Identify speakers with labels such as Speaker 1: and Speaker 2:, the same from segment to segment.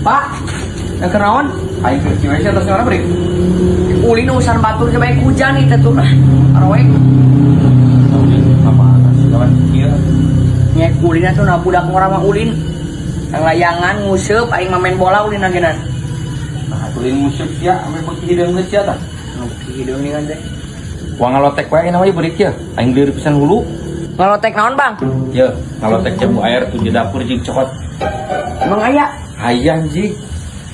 Speaker 1: Pak, yang kenaon?
Speaker 2: Aing keur kieu sih atas mana beri?
Speaker 1: Ulin urusan batur coba hujan itu tuh lah. Aroek.
Speaker 2: Apa sih kawan kieu?
Speaker 1: Nyek ulin atuh na budak ngora mah ulin. Yang layangan nguseup aing mah main bola ulin agenan.
Speaker 2: Nah, ulin nguseup sia ame beuki hideung geus sia tah.
Speaker 1: Beuki hideung nih kan teh.
Speaker 2: Wah ngalotek wae ayeuna mah beurik ya. Aing lieur pisan hulu.
Speaker 1: Ngalotek naon, Bang?
Speaker 2: Ye, ngalotek jambu air tuh di dapur jeung cokot.
Speaker 1: Emang aya?
Speaker 2: Hayang jig.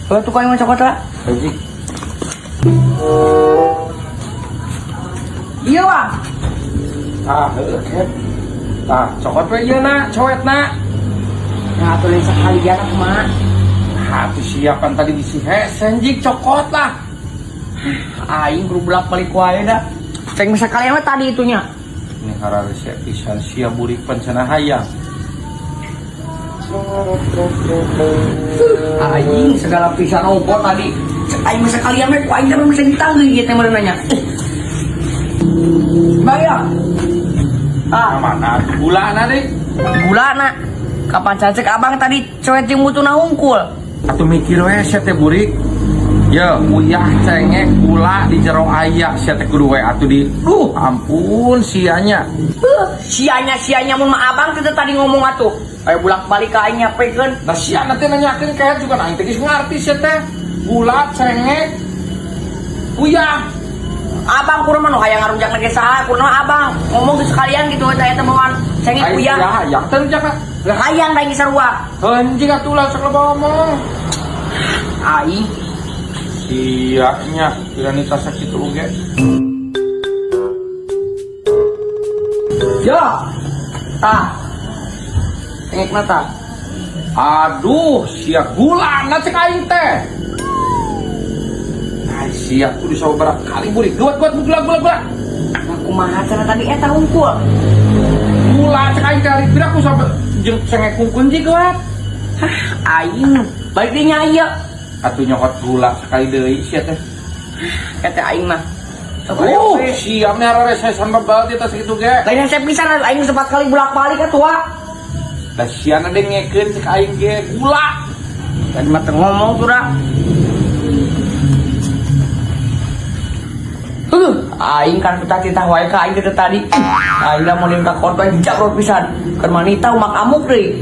Speaker 1: Kalau tukang yang cokot lah.
Speaker 2: Jig.
Speaker 1: Iya, Bang.
Speaker 2: Ah, heueuh ket. Ah, cokot we ieu na, coet na.
Speaker 1: Nah, atuh lain sakalian aku mah.
Speaker 2: Ah, tuh siapan tadi bisi hese jig cokot lah.
Speaker 1: Aing kudu bolak-balik wae dah. Ceng sakalian mah tadi itunya.
Speaker 2: Ini hararese pisan sia burik pan cenah hayang.
Speaker 1: Aing segala pisan opo tadi. Aing mah sekalian mah ku aing teh bisa ditangguh ieu teh meureun nanya. Bang ya. Ah,
Speaker 2: Mana tuh gula na deui?
Speaker 1: Gula na. Kapan cacek abang tadi coet jeung mutuna hungkul.
Speaker 2: Atuh mikir we sia teh burik. Ya, uyah cengek gula di jero aya sia teh kudu we atuh di. Duh, ampun sianya.
Speaker 1: Sianya mun mah abang teh tadi ngomong atuh. Ayo bolak-balik ka aing nyapekeun.
Speaker 2: Nah sia nanti nanyakeun kayak juga aing teh geus ngarti sia teh. Gula cengek uyah.
Speaker 1: Abang kurang mah nu hayang ngarujak ge saha, kurang mah abang ngomong geus sekalian gitu saya teh mauan cengek
Speaker 2: Aing
Speaker 1: uyah.
Speaker 2: sia hayang teh rujak.
Speaker 1: Lah hayang da aing sarua.
Speaker 2: Anjing atuh lah sok loba ngomong.
Speaker 1: Aing
Speaker 2: Sianya tiranitas sakitu oge.
Speaker 1: Ya. Tah. Cengek mata.
Speaker 2: Aduh, sia gula na cek aing teh. Ai sia kudu sabaraha kali burik. Geuwat geuwat gula gula gula.
Speaker 1: Nah, kumaha cara tadi eta hungkul.
Speaker 2: Gula cek aing teh ari pira ku sampe jeung cengek hungkul ji geuwat.
Speaker 1: Hah, aing balik deui nya ieu.
Speaker 2: Atuh nyokot gula sekali deui sia teh.
Speaker 1: Eta aing mah. Sok
Speaker 2: Oh,
Speaker 1: aya we.
Speaker 2: siap nih hareresesan bebal ti tas kitu ge.
Speaker 1: Lain hese pisan aing sempat kali bolak-balik atuh wa.
Speaker 2: Lah siana deui ngekeun cek aing ge gula.
Speaker 1: Tadi mah teu ngomong tuh dah. Aing kan titah wae ka aing teh tadi. Aing lah mun ka korban jabrot pisan. Keur manita umak amuk deui.